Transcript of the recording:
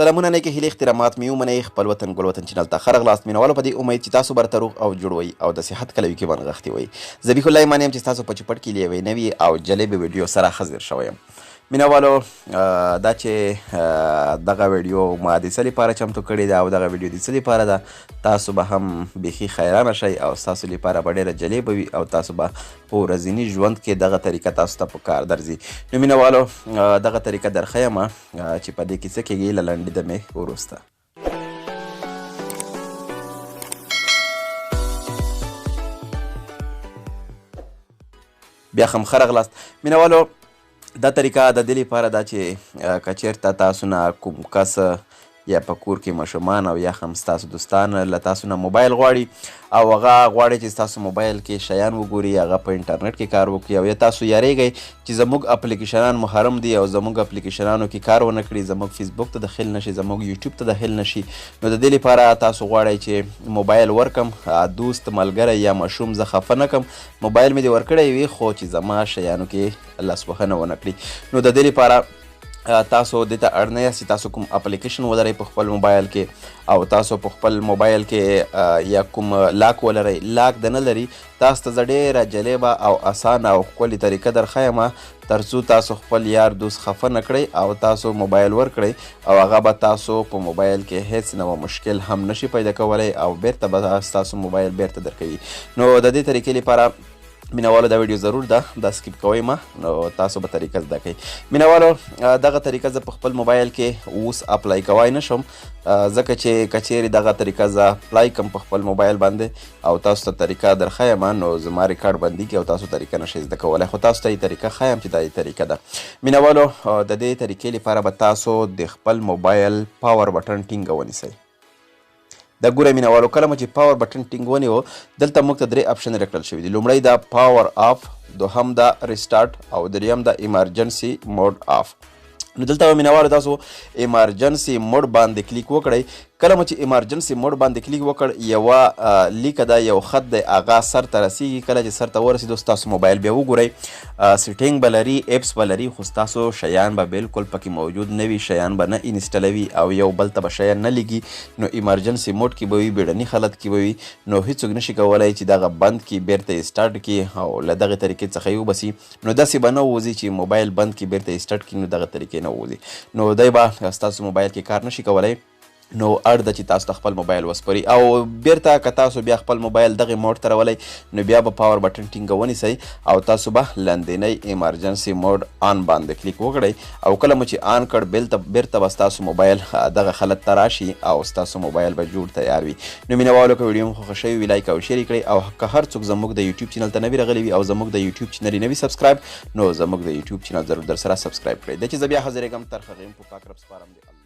سلامونه نیکې هیلې احترامات مې ومنئ خپل وطن ګل وطن چینل ته ښه راغلاست. مینوالو په دې امید چې تاسو برته روغ او جوړ وئ او د صحت کلوي کې ونغښتي وئ. ذبیح الله ایمان یم چې تاسو په چوپړ کې له یوې نوې او جالبې ویډیو سره حاضر شوی یم. مینوالو دا چې دغه ویډیو ما د څه لپاره چمتو کړې ده او دغه ویډیو د څه لپاره ده، تاسو به هم بیخي حیرانه شئ او ستاسو لپاره به ډېره جالبه وي او تاسو به په ورځني ژوند کې دغه طریقه تاسو ته په کار درځي. نو مینوالو دغه طریقه درښیم چې په دې کې څه کېږي له لنډې دمې وروسته. بیا هم ښه راغلاست. مینوالو دا طریقه د دې لپاره ده چې که چېرته تاسو نه کوم کس یا په کور کې ماشومان او یا هم ستاسو دوستان له تاسو نه موبایل غواړي او هغه غواړي چې ستاسو موبایل کې شیان وګوري، هغه په انټرنیټ کې کار وکړي او یا تاسو یارېږئ چې زموږ اپلیکیشنان محرم دي او زموږ اپلیکیشنانو کې کار ونه کړي، زموږ فیسبوک ته داخل نه شي، زموږ یوټیوب ته داخل نه شي، نو د دې لپاره تاسو غواړئ چې موبایل ورکم، دوست ملګری یا ماشوم زه خفه نه کم، موبایل مې دې ورکړی وي خو چې زما شیانو کې لاسوهنه ونه کړي. نو د دې لپاره تاسو دې ته اړ نه یاست چې تاسو کوم اپلیکیشن ولرئ په خپل موبایل کې او تاسو په خپل موبایل کې یا کوم lock ولرئ. lock د نه لري، تاسو ته زه ډېره جالبه او اسانه او ښکلې طریقه درښیم ترڅو تاسو خپل یار دوست خفه نه کړئ او تاسو موبایل ورکړئ او هغه به تاسو په موبایل کې هیڅ نوع مشکل هم نشي پیدا کولی او بیرته به ستاسو موبایل بیرته درکوي. نو د دې طریقې لپاره مینوالو دا ویډیو ضرور ده، دا skip کوئ ما، نو تاسو به طریقه زده کړئ. مینوالو دغه طریقه زه په خپل موبایل کې اوس apply کوای نه شم، ځکه چې که چیرې دغه طریقه زه apply کم په خپل موبایل باندې او تاسو ته طریقه درښیم نو زما ریکارډ بندیږي او تاسو طریقه نشئ زده کولی، خو تاسو ته یې طریقه ښیم چې دا یې طریقه ده. مینوالو د دې طریقې لپاره به تاسو د خپل موبایل power button ټینګه ونیسئ. دا ګورئ مینوالو، کله مو چې power button ټینګ ونیو دلته موږ ته درې option راکړل شوي دي. لومړی دا power off، دوهم دا restart او دریم دا emergency mode off. نو دلته به مینوالو تاسو emergency mode باندې کلیک وکړئ. کله مو چې emergency mode باندې کلیک وکړ، یوه لیکه ده، یو خط دی، هغه سر ته رسیږي. کله چې سر ته ورسېدو ستاسو موبایل بیا وګورئ، setting به لري، apps به لري، خو ستاسو شیان به بالکل پکې موجود نه وي، شیان به نه انسټلوي او یو بل ته به شیان نه لیږي. نو emergency mode کې به وي، بیړني حالت کې به وي، نو هیڅوک نشي کولی چې دغه بند کې بیرته یې start کړي او له دغې طریقې څخه یې وباسي. نو داسې به نه ووځي چې موبایل بند کې بیرته یې start کړي، نو دغه طریقې نه ووځي، نو دی به ستاسو موبایل کې کار نشي کولی. نو اړ ده چې تاسو ته خپل موبایل وسپاري او بیرته که تاسو بیا خپل موبایل دغې mode ته راولئ نو بیا به power button ټینګه ونیسئ او تاسو به لاندینی emergency mode on باندې کلیک وکړئ او کله مو چې on کړ بیرته به ستاسو موبایل دغه حالت ته راشي او ستاسو موبایل به جوړ تیار وي. نو مینوالو که ویډیو مو خوښه شوې وي like او share یې کړئ او که هر څوک زموږ د یوټیوب چینل ته نوي راغلي وي او زموږ د یوټیوب چینل یې نه وي subscribe، نو زموږ د یوټیوب چینل ضرور در سره subscribe کړئ. دا چې زه بیا حاضرېږم تر هغې مو په پاک رب سپارم.